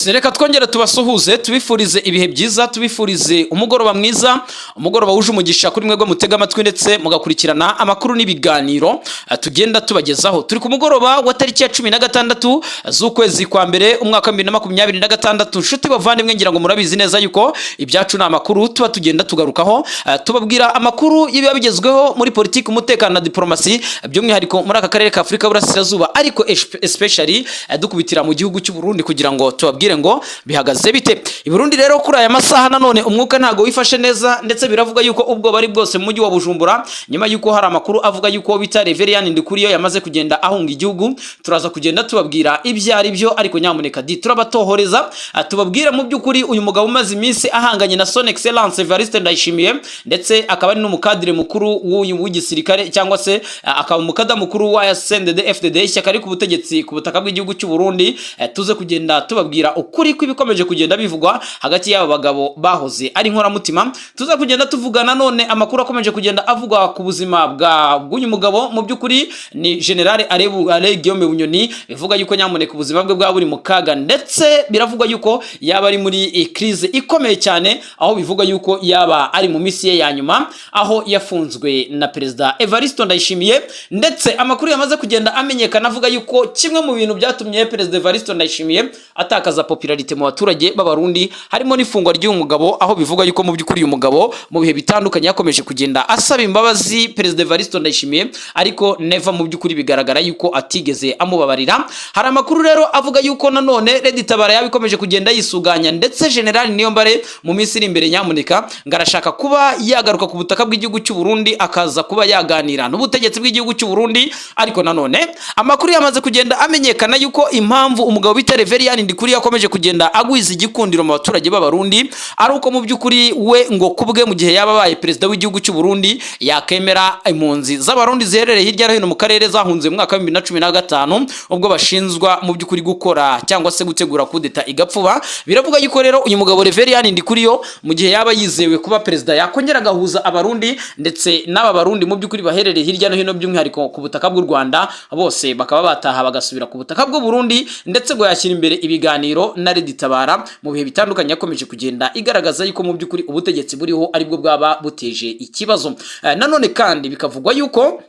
Reka twongere tubasuhuze, tubifurize ibihe byiza, tubifurize umugoroba mwiza, umugoroba wuje umugisha kuri mwebwe mutega amatwi ndetse mugakurikirana amakuru n'ibiganiro tugenda tubagezaho. Turi ku mugoroba wa tariki ya 16 z'ukwezi kwa mbere, umwaka wa 2026. Nshuti bavandimwe, ngira ngo murabizi neza yuko ibyacu ni amakuru tuba tugenda tugarukaho, tubabwira amakuru y'ibiba bigezweho muri politiki, umutekano na diplomasi, by'umwihariko muri aka karere ka Afurika y'Uburasirazuba, ariko especially dukubitira mu gihugu cy'u Burundi kugira ngo tubabwire ngo bihagaze bite i Burundi. Rero kuri aya masaha nanone umwuka ntago wifashe neza, ndetse biravuga yuko ubwo bari bwose mu mujyi wa Bujumbura, nyuma yuko hari amakuru avuga yuko bita Reverien Ndikuriyo yamaze kugenda ahunga igihugu. Turaza kugenda tubabwira ibyo ari byo, ariko nyamuneka di turabatohoreza, tubabwira mu by'ukuri uyu mugabo umaze iminsi ahanganye na Son Excellence Evariste Ndayishimiye, ndetse akaba ari n'umukadire mukuru w'uyu w'igisirikare, cyangwa se akaba umukada mukuru wa CNDD FDD, ishyaka riri ku butegetsi ku butaka bw'igihugu cy'u Burundi. Tuze kugenda tubabwira ukuri kw'ibikomeje kugenda bivugwa hagati y'aba bagabo bahoze ari inkoramutima. Tuza kugenda tuvuga nanone amakuru akomeje kugenda avugwa ku buzima bwa bw'uyu mugabo, mu by'ukuri ni General Alain Guillaume Bunyoni, bivuga yuko nyamuneka ubuzima bwe bwaba buri mu kaga, ndetse biravugwa yuko yaba ari muri crise ikomeye cyane, aho bivugwa yuko yaba ari mu minsi ye ya nyuma, aho yafunzwe na Perezida Evariste Ndayishimiye. Ndetse amakuru yamaze kugenda amenyekana avuga yuko kimwe mu bintu byatumye Perezida Evariste Ndayishimiye atakaza popularité mu baturage b'Abarundi harimo n'ifungwa ry'uyu mugabo, aho bivugwa yuko mu by'ukuri uyu mugabo mu bihe bitandukanye yakomeje kugenda asaba imbabazi Perezida Evariste Ndayishimiye, ariko Neva mu by'ukuri bigaragara yuko atigeze amubabarira. Hari amakuru rero avuga yuko nanone Red Tabara yaba ikomeje kugenda yisuganya, ndetse General Niyombare mu minsi iri imbere nyamuneka ngo arashaka kuba yagaruka ku butaka bw'igihugu cy'u Burundi, akaza kuba yaganira n'ubutegetsi bw'igihugu cy'u Burundi. Ariko nanone amakuru yamaze kugenda amenyekana yuko impamvu umugabo bita Reverien Ndikuri yakomeje kugenda agwiza igikundiro mu baturage b'Abarundi ari uko mu by'ukuri we ngo kubwe, mu gihe yaba abaye perezida w'igihugu cy'u Burundi, yakemera impunzi z'Abarundi ziherereye hirya no hino mu karere zahunze mu mwaka wa 2015, ubwo bashinzwa mu by'ukuri gukora cyangwa se gutegura kudeta igapfuba. Biravuga yuko rero uyu mugabo Reverien Ndikuriyo, mu gihe yaba yizewe kuba perezida, yakongera agahuza Abarundi, ndetse n'aba Barundi mu by'ukuri baherereye hirya no hino, by'umwihariko ku butaka bw'u Rwanda, bose bakaba bataha bagasubira ku butaka bw'u Burundi, ndetse ngo yashyira imbere ibiganiro na Red Tabara. Mu bihe bitandukanye yakomeje kugenda igaragaza yuko mu by'ukuri ubutegetsi buriho aribwo bwaba buteje ikibazo. Nanone kandi bikavugwa yuko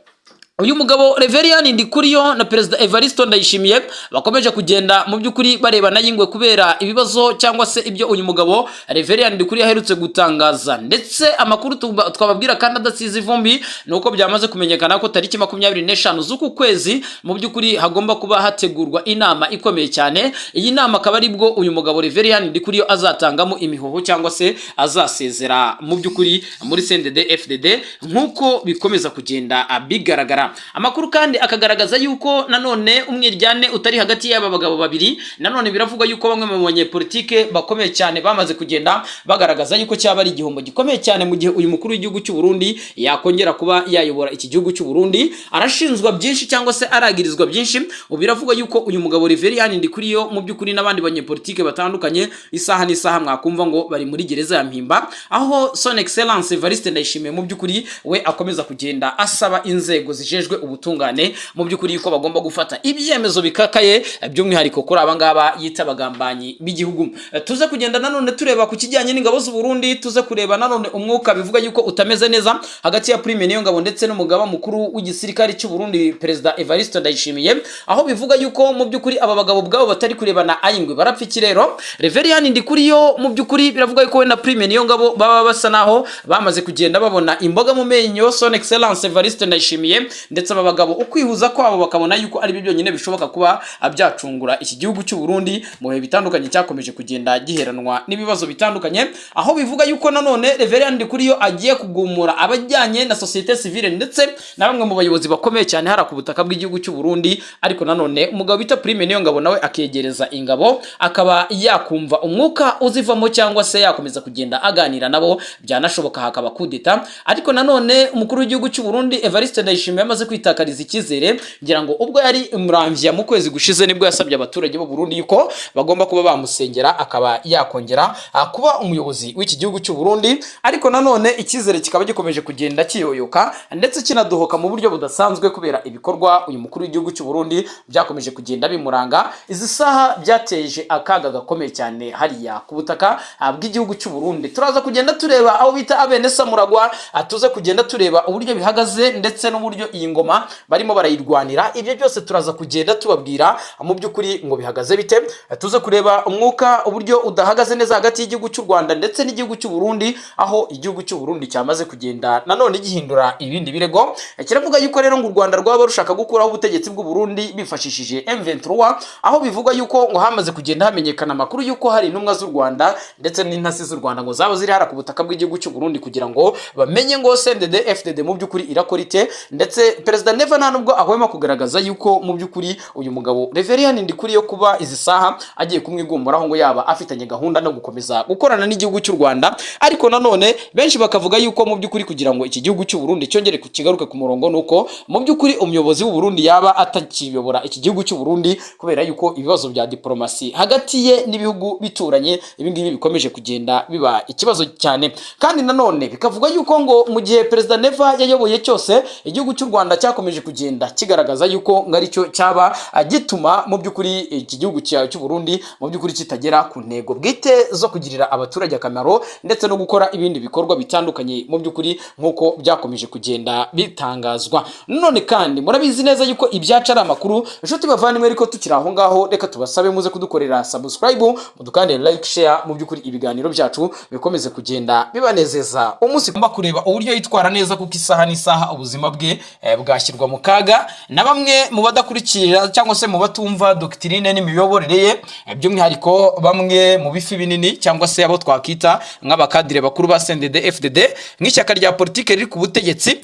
uyu mugabo Reverien Ndikuriyo na Perezida Evariste Ndayishimiye bakomeje kugenda mu by'ukuri barebana y'ingwe, kubera ibibazo cyangwa se ibyo uyu mugabo Reverien Ndikuriyo aherutse gutangaza. Ndetse amakuru twababwira kandi adasize ivumbi ni uko byamaze kumenyekana ko tariki 25 z'uku kwezi mu by'ukuri hagomba kuba hategurwa inama ikomeye cyane. Iyi nama akaba aribwo uyu mugabo Reverien Ndikuriyo azatangamo imihoho, cyangwa se azasezera mu by'ukuri muri CNDD FDD, nk'uko bikomeza kugenda bigaragara. Amakuru kandi akagaragaza yuko nanone umwiryane utari hagati y'aba bagabo babiri. Nanone biravugwa yuko bamwe mu banyepolitike bakomeye cyane bamaze kugenda bagaragaza yuko cyaba ari igihombo gikomeye cyane mu gihe uyu mukuru w'igihugu cy'u Burundi yakongera kuba yayobora iki gihugu cy'u Burundi. Arashinzwa byinshi cyangwa se aragirizwa byinshi. Ubu biravugwa yuko uyu mugabo Reverien Ndikuriyo mu by'ukuri n'abandi banyepolitike batandukanye, isaha n'isaha mwakumva ngo bari muri gereza ya Mpimba, aho Son Excellence Evariste Ndayishimiye mu by'ukuri we akomeza kugenda asaba inzego zijejwe ubutungane mu by'ukuri yuko bagomba gufata ibyemezo bikakaye, by'umwihariko kuri aba ngaba yita abagambanyi b'igihugu. Tuze kugenda nanone tureba ku kijyanye n'ingabo z'u Burundi, tuze kureba nanone umwuka bivuga yuko utameze neza hagati ya Prime Niyongabo ndetse n'umugaba mukuru w'igisirikare cy'u Burundi, Perezida Evariste Ndayishimiye, aho bivuga yuko mu by'ukuri aba bagabo ubwabo batari kurebana ayingwe. Barapfa iki rero? Reverien Ndikuriyo mu by'ukuri biravuga yuko we na Prime Niyongabo baba basa naho bamaze kugenda babona imboga mu menyo Son Excellence Evariste Ndayishimiye, ndetse aba bagabo ukwihuza kwabo bakabona yuko ari byo byonyine bishoboka kuba byacungura iki gihugu cy'u Burundi mu bihe bitandukanye cyakomeje kugenda giheranwa n'ibibazo bitandukanye, aho bivuga yuko nanone Reverien Ndikuriyo agiye kugumura abajyanye na société civile ndetse na bamwe mu bayobozi bakomeye cyane hara ku butaka bw'igihugu cy'u Burundi. Ariko nanone umugabo bita Prime Niyongabo nawe akegereza ingabo, akaba yakumva umwuka uzivamo, cyangwa se yakomeza kugenda aganira nabo, byanashoboka hakaba kudeta. Ariko nanone umukuru w'igihugu cy'u Burundi Evariste Ndayishimiye yamaze Yamaze kwitakariza icyizere. Ngira ngo ubwo yari Muramvya mu kwezi gushize, nibwo yasabye abaturage b'u Burundi yuko bagomba kuba bamusengera akaba yakongera kuba umuyobozi w'iki gihugu cy'u Burundi. Ariko nanone icyizere kikaba gikomeje kugenda kiyoyoka ndetse kinadohoka mu buryo budasanzwe, kubera ibikorwa uyu mukuru w'igihugu cy'u Burundi byakomeje kugenda bimuranga izi saha, byateje akaga gakomeye cyane hariya ku butaka bw'igihugu cy'u Burundi. Turaza kugenda tureba aho bita abene Samuragwa, tuze kugenda tureba uburyo bihagaze ndetse n'uburyo iyi ngoma barimo barayirwanira. Ibyo byose turaza kugenda tubabwira mu by'ukuri ngo bihagaze bite. Tuze kureba umwuka uburyo udahagaze neza hagati y'igihugu cy'u Rwanda ndetse n'igihugu cy'u Burundi, aho igihugu cy'u Burundi cyamaze kugenda nanone gihindura ibindi birego. Kiravuga yuko rero ngo u Rwanda rwaba rushaka gukuraho ubutegetsi bw'u Burundi bifashishije M23, aho bivugwa yuko ngo hamaze kugenda hamenyekana amakuru yuko hari intumwa z'u Rwanda ndetse n'intasi z'u Rwanda ngo zaba ziri hara ku butaka bw'igihugu cy'u Burundi, kugira ngo bamenye ngo CNDD FDD mu by'ukuri irakora ite. Ndetse Perezida Neva nta nubwo ahwema kugaragaza yuko mu by'ukuri uyu mugabo Reverien Ndikuriyo kuba izi saha agiye kumwigumuraho, ngo yaba afitanye gahunda no gukomeza gukorana n'igihugu cy'u Rwanda. Ariko nanone benshi bakavuga yuko mu by'ukuri kugira ngo iki gihugu cy'u Burundi cyongere kigaruke ku murongo, nuko mu by'ukuri umuyobozi w'u Burundi yaba atakiyobora iki gihugu cy'u Burundi, kubera yuko ibibazo bya diplomasi hagati ye n'ibihugu bituranye, ibi ngibi bikomeje kugenda biba ikibazo cyane. Kandi nanone bikavuga yuko ngo mu gihe Perezida Neva yayoboye cyose, igihugu cy'u Rwanda cyakomeje kugenda kigaragaza yuko ngo aricyo cyaba gituma mu by'ukuri iki gihugu cy'u Burundi mu by'ukuri kitagera ku ntego bwite zo kugirira abaturage akamaro ndetse no gukora ibindi bikorwa bitandukanye mu by'ukuri, nk'uko byakomeje kugenda bitangazwa. None kandi murabizi neza yuko ibyacu ari amakuru, inshuti bavandimwe. Ariko tukiri aho ngaho, reka tubasabe muze kudukorera subscribe, mudukandire like, share, mu by'ukuri ibiganiro byacu bikomeze kugenda bibanezeza umunsi. Ugomba kureba uburyo yitwara neza, kuko isaha n'isaha ubuzima bwe bwashyirwa mu kaga na bamwe mu badakurikira cyangwa se mu batumva doctrine n'imiyoborere ye, by'umwihariko bamwe mu bifi binini cyangwa se abo twakita nk'abakadire bakuru ba CNDD FDD nk'ishyaka rya politike riri ku butegetsi.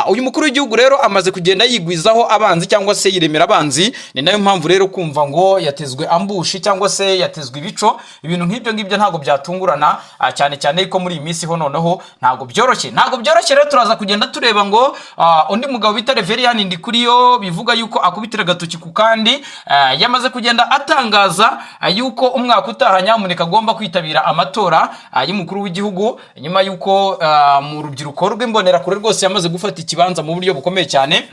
Uyu mukuru w'igihugu rero amaze kugenda yigwizaho abanzi cyangwa se yiremera abanzi. Ni nayo mpamvu rero kumva ngo yatezwe ambush cyangwa se yatezwe ibico, ibintu nk'ibyo ngibyo ntabwo byatungurana, cyane cyane ko muri iyi minsi ho noneho ntabwo byoroshye, ntabwo byoroshye. Rero turaza kugenda tureba ngo undi mugabo bita Reverien Ndikuriyo bivuga yuko akubitira agatoki ku kandi, yamaze kugenda atangaza yuko umwaka utaha nyamuneka agomba kwitabira amatora y'umukuru w'igihugu, nyuma yuko mu rubyiruko rw'imbonerakure rwose yamaze gufata ikibanza mu buryo bukomeye cyane.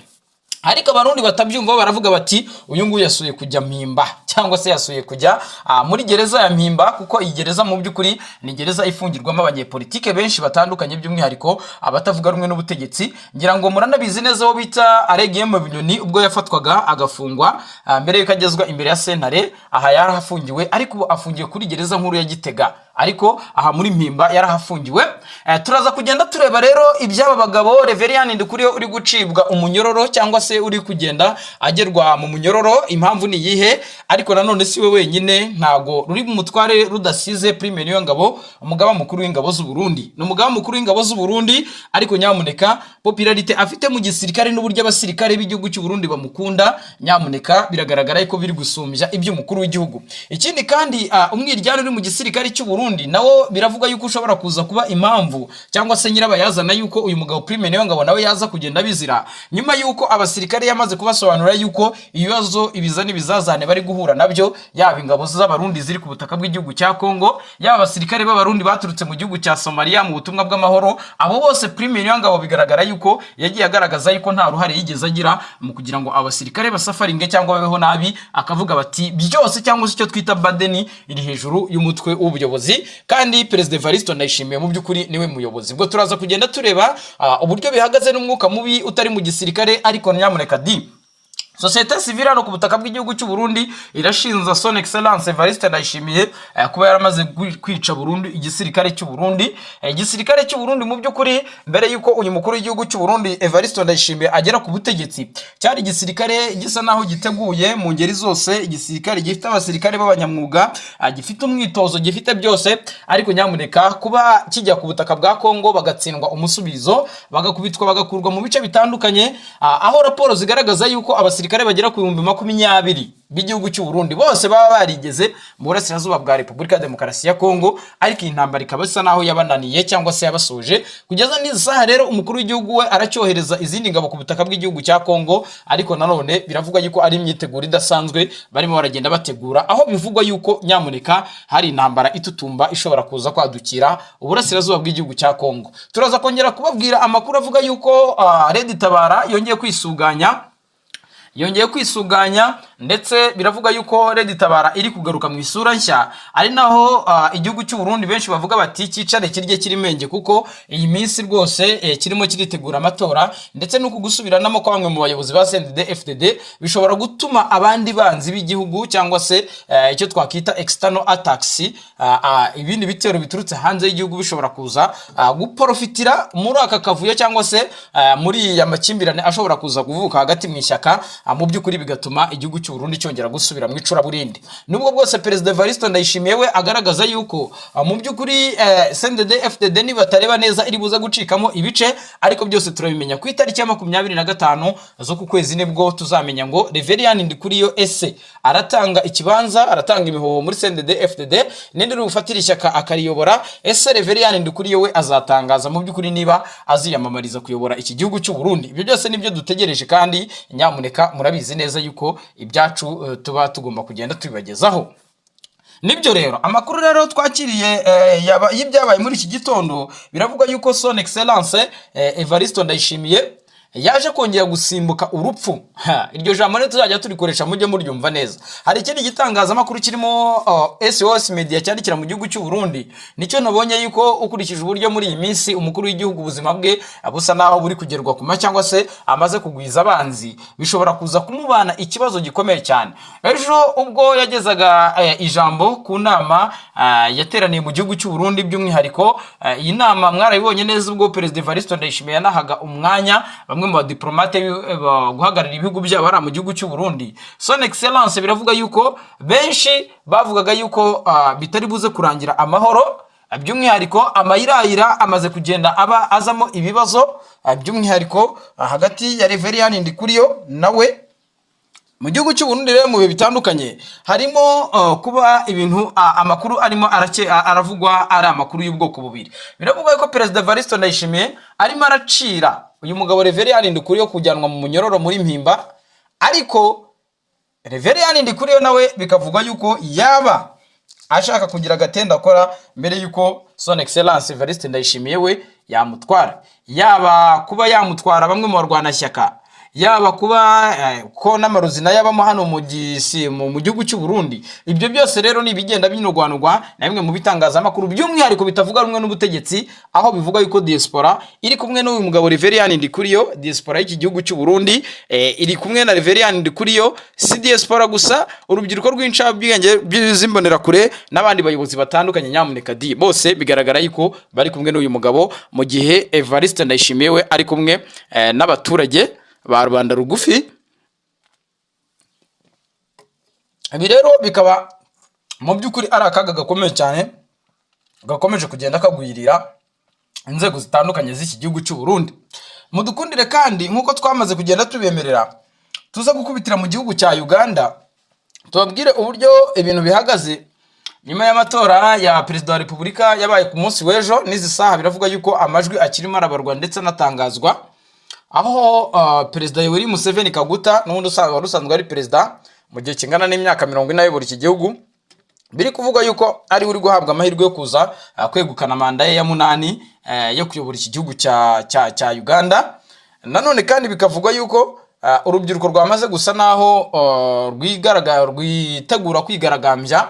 Ariko Abarundi batabyumva baravuga bati: "Uyu nguyu yasuye kujya Mpimba cyangwa se yasuye kujya muri gereza ya Mpimba", kuko iyi gereza mu by'ukuri ni gereza ifungirwamo abanyepolitike benshi batandukanye, by'umwihariko abatavuga rumwe n'ubutegetsi. Ngira ngo muranabizi neza, uwo bita Aregiyemo Binyoni ubwo yafatwaga agafungwa, mbere yuko agezwa imbere ya sentare, aha yarahafungiwe, ariko ubu afungiwe kuri gereza nkuru ya Gitega, ariko aha muri Mpimba yarahafungiwe. Turaza kugenda tureba rero iby'aba bagabo. Reverien Ndikuriyo uri gucibwa umunyororo cyangwa se uri kugenda agerwa mu munyororo, impamvu ni iyihe? Ariko nanone si we wenyine, ntago ruri mutware rudasize Prime Niyongabo, umugaba mukuru w'ingabo z'u Burundi. Ni umugaba mukuru w'ingabo z'u Burundi, ariko nyamuneka popularité afite mu gisirikare n'uburyo abasirikare b'igihugu cy'u Burundi bamukunda, nyamuneka biragaragara yuko biri gusumbya iby'umukuru w'igihugu. Ikindi kandi, umwiryane uri mu gisirikare cy'u Burundi nawo biravuga yuko ushobora kuza kuba impamvu cyangwa se nyirabayazana yuko uyu mugabo Prime Niyongabo nawe yaza kugenda bizira, nyuma yuko abasirikare yamaze kubasobanurira yuko ibibazo ibiza n'ibizazane bari guhura nabyo, yaba ingabo z'Abarundi ziri ku butaka bw'igihugu cya Kongo, yaba abasirikare b'Abarundi baturutse mu gihugu cya Somalia mu butumwa bw'amahoro, abo bose Prime Niyongabo bigaragara yuko yagiye agaragaza yuko nta ruhare yigeze agira mu kugira ngo abasirikare basafaringe cyangwa babeho nabi, akavuga bati byose cyangwa se icyo twita burden iri hejuru y'umutwe w'ubuyobozi, kandi Perezida Evariste Ndayishimiye mu by'ukuri niwe muyobozi. Ubwo turaza kugenda tureba uburyo bihagaze n'umwuka mubi utari mu gisirikare. Ariko nyamuneka di société civile hano ku butaka bw'igihugu cy'u Burundi irashinza Son Excellence Evariste Ndayishimiye kuba yaramaze kwica burundu igisirikare cy'u Burundi. Igisirikare cy'u Burundi mu by'ukuri, mbere yuko uyu mukuru w'igihugu cy'u Burundi Evariste Ndayishimiye agera ku butegetsi, cyari igisirikare gisa naho giteguye mu ngeri zose, igisirikare gifite abasirikare b'abanyamwuga, gifite umwitozo, gifite byose. Ariko nyamuneka kuba kijya ku butaka bwa Kongo bagatsindwa umusubizo, bagakubitwa, bagakurwa mu bice bitandukanye, aho raporo zigaragaza yuko abasirikare abasirikare bagera ku 20,000 b'igihugu cy'u Burundi bose baba barigeze mu burasirazuba bwa Repubulika ya Demokarasi ya Kongo, ariko iyi ntambara ikaba isa naho yabananiye cyangwa se yabasoje. Kugeza n'izi saha rero, umukuru w'igihugu we aracyohereza izindi ngabo ku butaka bw'igihugu cya Kongo, ariko nanone biravugwa yuko ari imyiteguro idasanzwe barimo baragenda bategura, aho bivugwa yuko nyamuneka hari intambara itutumba ishobora kuza kwadukira uburasirazuba bw'igihugu cya Kongo. Turaza kongera kubabwira amakuru avuga yuko Red Tabara yongeye kwisuganya, ndetse biravuga yuko Red Tabara iri kugaruka mu isura nshya, ari naho igihugu cy'u Burundi benshi bavuga bati cyicare kirye kiri menge, kuko iyi minsi rwose kirimo kiritegura amatora, ndetse n'uku gusubiranamo kwa bamwe mu bayobozi ba CNDD FDD bishobora gutuma abandi banzi b'igihugu cyangwa se icyo twakita external attacks, ibindi bitero biturutse hanze y'igihugu, bishobora kuza guprofitira muri aka kavuyo cyangwa se muri ya makimbirane ashobora kuza kuvuka hagati mu ishyaka, mu by'ukuri bigatuma igihugu cy'u Burundi cyongera gusubira mu icuraburindi. Nubwo bwose Perezida Evariste Ndayishimiye we agaragaza yuko mu by'ukuri CNDD FDD nibatareba neza iri buze gucikamo ibice, ariko byose turabimenya ku itariki ya 25 z'uku kwezi, nibwo tuzamenya ngo Reverien Ndikuriyo ese aratanga ikibanza, aratanga imihoho muri CNDD FDD, ninde uri bufatire ishyaka akariyobora? Ese Reverien Ndikuriyo we azatangaza mu by'ukuri niba aziyamamariza kuyobora iki gihugu cy'u Burundi? Ibyo byose nibyo dutegereje, kandi nyamuneka murabizi neza yuko ibyacu tuba tugomba kugenda tubibagezaho. Nibyo rero, amakuru rero twakiriye y'ibyabaye muri iki gitondo, biravuga yuko Son Excellence Evariste Ndayishimiye yaje kongera gusimbuka urupfu. Ha, iryo jambo rero tuzajya turikoresha, mujye muryumva neza. Hari ikindi gitangazamakuru kirimo SOS Media cyandikira mu gihugu cy'u Burundi, nicyo nabonye yuko ukurikije uburyo muri iyi minsi umukuru w'igihugu ubuzima bwe busa naho buri kugerwa kuma cyangwa se amaze kugwiza abanzi, bishobora kuza kumubana ikibazo gikomeye cyane. Ejo ubwo yagezaga ijambo ku nama yateraniye mu gihugu cy'u Burundi, by'umwihariko iyi nama mwarayibonye neza ubwo Perezida Evariste Ndayishimiye yanahaga umwanya bamwe mu badiplomate guhagararira ibihugu byabo hariya mu gihugu cy'u Burundi, Son Excellence biravuga yuko benshi bavugaga yuko bitari buze kurangira amahoro. By'umwihariko amayirayira amaze kugenda aba azamo ibibazo, by'umwihariko hagati ya Reverien Ndikuriyo nawe mu gihugu cy'u Burundi. Rero mu bihe bitandukanye harimo kuba ibintu amakuru arimo aravugwa ari amakuru y'ubwoko bubiri. Biravugwa ko Perezida Evariste Ndayishimiye arimo aracira uyu mugabo Reverien Ndikuriyo kujyanwa mu munyororo muri Mpimba, ariko Reverien Ndikuriyo nawe bikavugwa yuko yaba ashaka kugira agatenda akora mbere yuko Son Excellence Evariste Ndayishimiye we yamutwara, yaba kuba yamutwara bamwe mu barwanashyaka, yaba kuba ko n'amarozi nayo abamo hano mu gihugu cy'u Burundi. Ibyo byose rero ni ibigenda binurwanurwa na bimwe mu bitangazamakuru, by'umwihariko bitavuga rumwe n'ubutegetsi, aho bivuga yuko diaspora iri kumwe n'uyu mugabo Reverien Ndikuriyo. Diaspora y'iki gihugu cy'u Burundi iri kumwe na Reverien Ndikuriyo. Si diaspora gusa, urubyiruko rw'incabwenge z'imbonerakure n'abandi bayobozi batandukanye, nyamuneka di bose bigaragara yuko bari kumwe n'uyu mugabo, mu gihe Evariste Ndayishimiye we ari kumwe n'abaturage ba rubanda rugufi. Ibi rero bikaba mu by'ukuri ari akaga gakomeye cyane gakomeje kugenda kagwirira inzego zitandukanye z'iki gihugu cy'u Burundi. Mudukundire kandi nk'uko twamaze kugenda tubemerera, tuza gukubitira mu gihugu cya Uganda, tubabwire uburyo ibintu bihagaze nyuma y'amatora ya perezida wa repubulika yabaye ku munsi w'ejo. N'izi saha biravuga yuko amajwi akirimo arabarwa ndetse anatangazwa, aho Perezida Yoweri Museveni Kaguta n'ubundi wari usanzwe ari perezida mu gihe kingana n'imyaka 40 ayobora iki gihugu, biri kuvuga yuko ari we uri guhabwa amahirwe yo kuza kwegukana manda ye ya munani yo kuyobora iki gihugu cya Uganda. Nanone kandi bikavugwa yuko urubyiruko rwamaze gusa naho rwitegura kwigaragambya.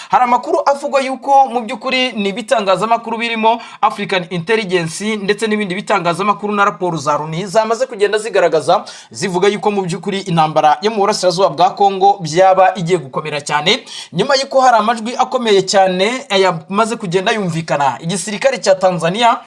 Hari amakuru avuga yuko mu by'ukuri ni ibitangazamakuru birimo African Intelligence ndetse n'ibindi bitangazamakuru na raporo za Loni zamaze kugenda zigaragaza, zivuga yuko mu by'ukuri intambara yo mu burasirazuba bwa Kongo byaba igiye gukomera cyane, nyuma y'uko hari amajwi akomeye cyane yamaze kugenda yumvikana. Igisirikare cya Tanzania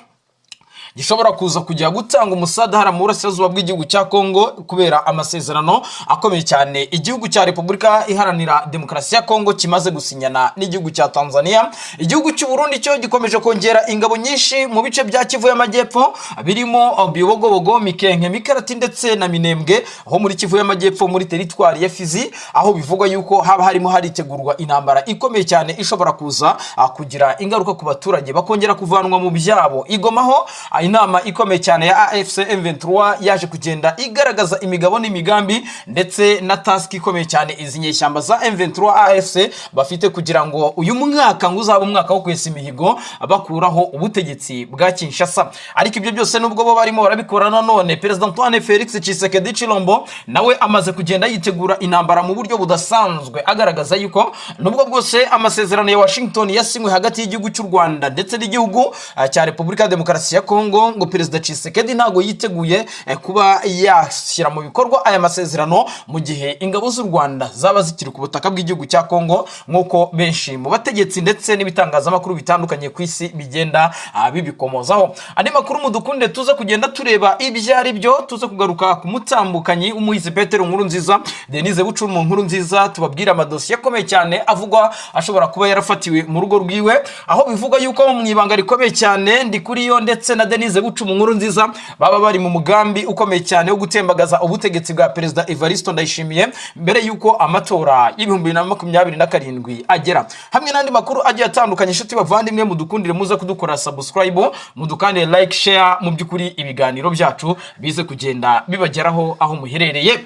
Gishobora kuza kujya gutanga umusadahara mu burasirazuba bw'igihugu cya Kongo, kubera amasezerano akomeye cyane igihugu cya Repubulika Iharanira Demokarasi ya Kongo kimaze gusinyana n'igihugu cya Tanzania. Igihugu cy'u Burundi cyo gikomeje kongera ingabo nyinshi mu bice bya Kivu y'Amajyepfo, birimo Bibogobogo, Mikenke, Mikarati ndetse na Minembwe, aho muri Kivu y'Amajyepfo, muri teritwari ya Fizi, aho bivugwa yuko haba harimo haritegurwa intambara ikomeye cyane ishobora kuza kugira ingaruka ku baturage, bakongera kuvanwa mu byabo. I Goma ho inama ikomeye cyane ya AFC M23 yaje kugenda igaragaza imigabo n'imigambi ndetse na task ikomeye cyane izi nyeshyamba za M23 AFC bafite, kugira ngo uyu mwaka ngo uzabe umwaka wo kwesa imihigo, bakuraho ubutegetsi bwa Kinshasa. Ariko ibyo byose, nubwo bo barimo barabikora, nanone Perezida Antoine Felix Tshisekedi Chilombo nawe amaze kugenda yitegura intambara mu buryo budasanzwe, agaragaza yuko nubwo bwose amasezerano ya Washington yasinywe hagati y'igihugu cy'u Rwanda ndetse n'igihugu cya Repubulika ya Demokarasi ya Kongo, ngo Perezida Tshisekedi ntabwo yiteguye kuba yashyira mu bikorwa aya masezerano mu gihe ingabo z'u Rwanda zaba zikiri ku butaka bw'igihugu cya Kongo, nk'uko benshi mu bategetsi ndetse n'ibitangazamakuru bitandukanye ku isi bigenda bibikomozaho. Andi makuru mudukunde tuze kugenda tureba ibyo ari byo, tuze kugaruka ku mutambukanyi w'umuhizi Petero Nkurunziza, Denise Bucuru Nkurunziza, tubabwire amadosiye akomeye cyane avugwa ashobora kuba yarafatiwe mu rugo rwiwe, aho bivugwa yuko mu ibanga rikomeye cyane Ndikuriyo ndetse na Denise Bucuru Nkurunziza baba bari mu mugambi ukomeye cyane wo gutembagaza ubutegetsi bwa Perezida Evariste Ndayishimiye mbere yuko amatora y'2027 agera, hamwe n'andi makuru agiye atandukanye. Inshuti bavandimwe, mudukundire muze kudukora subscribe, mudukandire like, share, mu by'ukuri ibiganiro byacu bize kugenda bibageraho aho muherereye.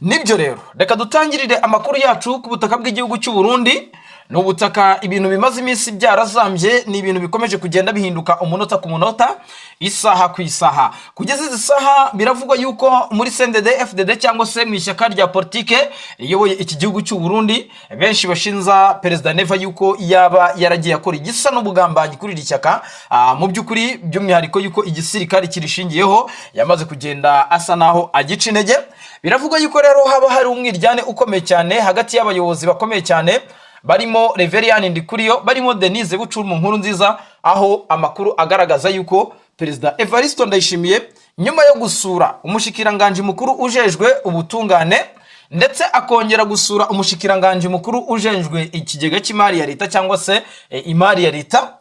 Nibyo rero, reka dutangirire amakuru yacu ku butaka bw'igihugu cy'u Burundi. Ni ubutaka ibintu bimaze iminsi byarazambye, ni ibintu bikomeje kugenda bihinduka umunota ku munota, isaha ku isaha. Kugeza izi saha biravugwa yuko muri CNDD FDD, cyangwa se mu ishyaka rya politike riyoboye iki gihugu cy'u Burundi, benshi bashinza Perezida Neva yuko yaba yaragiye akora igisa n'ubugambanyi kuri iri shyaka. Mu by'ukuri, by'umwihariko yuko igisirikare kirishingiyeho yamaze kugenda asa naho agica intege. Biravugwa yuko rero haba hari umwiryane ukomeye cyane hagati y'abayobozi bakomeye cyane barimo Reverien Ndikuriyo, barimo Denise Bucuru Nkurunziza, aho amakuru agaragaza yuko Perezida Evariste Ndayishimiye, nyuma yo gusura umushikiranganji mukuru ujejwe ubutungane, ndetse akongera gusura umushikiranganji mukuru ujejwe ikigega cy'imari ya leta, cyangwa se imari ya leta,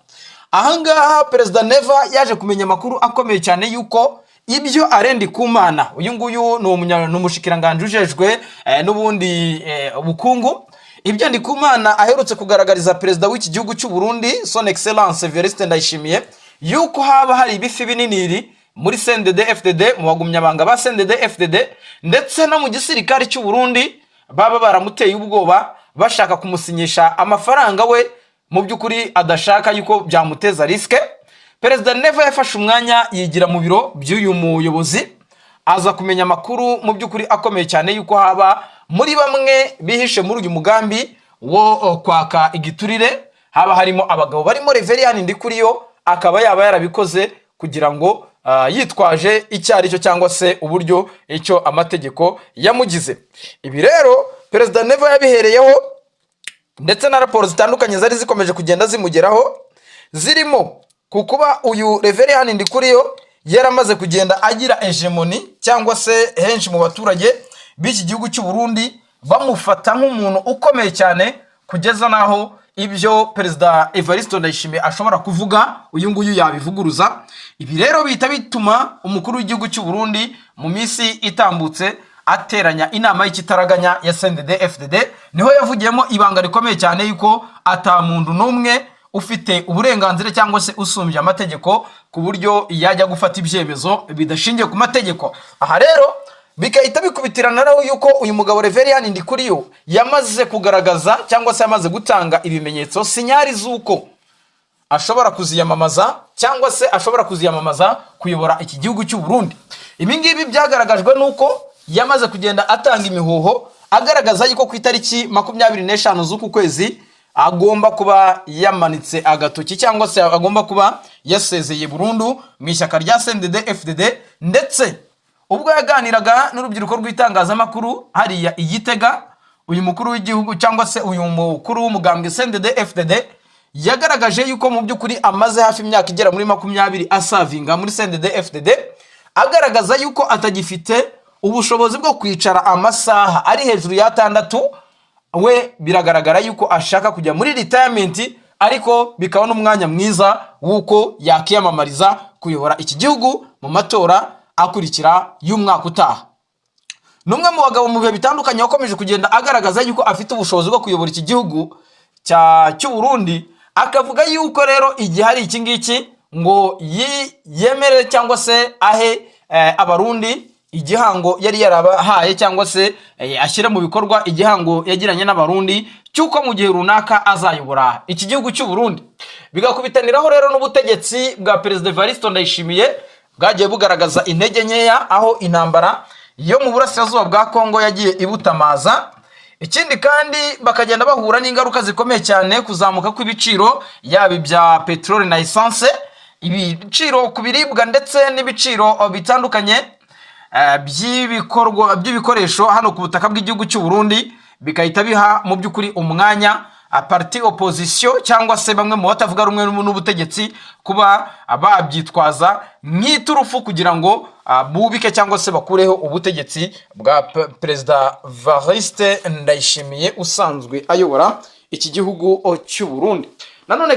ahangaha Perezida Neva yaje kumenya amakuru akomeye cyane yuko ibyo Alain Ndikumana, uyu nguyu ni umushikiranganji ujejwe n'ubundi ubukungu, ibyo Ndikumana aherutse kugaragariza perezida w'iki gihugu cy'u Burundi, Son Excellence Evariste Ndayishimiye, yuko haba hari ibifi bininiri muri CNDD FDD, mu bagumyabanga ba CNDD FDD ndetse no mu gisirikare cy'u Burundi, baba baramuteye ubwoba bashaka kumusinyisha amafaranga we mu by'ukuri adashaka, yuko byamuteza risque. Perezida Neva yafashe umwanya yigira mu biro by'uyu muyobozi, aza kumenya amakuru mu by'ukuri akomeye cyane yuko haba muri bamwe bihishe muri uyu mugambi wo kwaka igiturire haba harimo abagabo barimo Reverien Ndikuriyo, akaba yaba yarabikoze kugira ngo yitwaje icyo ari cyo cyangwa se uburyo icyo amategeko yamugize. Ibi rero Perezida Neva yabihereyeho, ndetse na raporo zitandukanye zari zikomeje kugenda zimugeraho, zirimo ku kuba uyu Reverien Ndikuriyo yaramaze kugenda agira hégémonie, cyangwa se henshi mu baturage b'iki gihugu cy'u Burundi bamufata nk'umuntu ukomeye cyane, kugeza n'aho ibyo Perezida Evariste Ndayishimiye ashobora kuvuga uyu nguyu yabivuguruza. Ibi rero bihita bituma umukuru w'igihugu cy'u Burundi mu minsi itambutse ateranya inama y'ikitaraganya ya CNDD FDD. Niho yavugiyemo ibanga rikomeye cyane yuko ata muntu n'umwe ufite uburenganzira cyangwa se usumbye amategeko ku buryo yajya gufata ibyemezo bidashingiye ku mategeko. Aha rero bigahita bikubitirana nawe yuko uyu mugabo Reverien Ndikuriyo yamaze kugaragaza, cyangwa se yamaze gutanga ibimenyetso, signal z'uko ashobora kuziyamamaza, cyangwa se ashobora kuziyamamaza kuyobora iki gihugu cy'u Burundi. Ibi ngibi byagaragajwe n'uko yamaze kugenda atanga imihuho, agaragaza yuko ku itariki 25 z'uku kwezi agomba kuba yamanitse agatoki, cyangwa se agomba kuba yasezeye burundu mu ishyaka rya CNDD FDD. Ndetse ubwo yaganiraga n'urubyiruko rw'itangazamakuru hariya i Gitega, uyu mukuru w'igihugu, cyangwa se uyu mukuru w'umugambwe CNDD FDD, Yagaragaje yuko mu by'ukuri amaze hafi imyaka igera muri 20 aservinga muri CNDD FDD, agaragaza yuko atagifite ubushobozi bwo kwicara amasaha ari hejuru y'atandatu. We biragaragara yuko ashaka kujya muri retirement, ariko bikaba n'umwanya mwiza w'uko yakiyamamariza kuyobora iki gihugu mu matora akurikira y'umwaka utaha. Ni umwe mu bagabo mu bihe bitandukanye wakomeje kugenda agaragaza yuko afite ubushobozi bwo kuyobora iki gihugu cy'u Burundi, akavuga yuko rero igihe ari iki ngiki ngo yemere cyangwa se ahe Abarundi igihango yari yarabahaye, cyangwa se ashyire mu bikorwa igihango yagiranye n'Abarundi cy'uko mu gihe runaka azayobora iki gihugu cy'u Burundi. Bigakubitaniraho rero n'ubutegetsi bwa Perezida Evariste Ndayishimiye bwagiye bugaragaza intege nkeya, aho intambara yo mu burasirazuba bwa Kongo yagiye ibutamaza. Ikindi kandi, bakagenda bahura n'ingaruka zikomeye cyane, kuzamuka kw'ibiciro, yaba ibya peteroli na essence, ibiciro ku biribwa ndetse n'ibiciro bitandukanye by'ibikorwa by'ibikoresho hano ku butaka bw'igihugu cy'u Burundi, bigahita biha mu by'ukuri umwanya parti opposition cyangwa se bamwe mu batavuga rumwe n'ubutegetsi kuba babyitwaza nk'iturufu kugira ngo bubike cyangwa se bakureho ubutegetsi bwa Perezida Evariste Ndayishimiye usanzwe ayobora iki gihugu cy'u Burundi. Nanone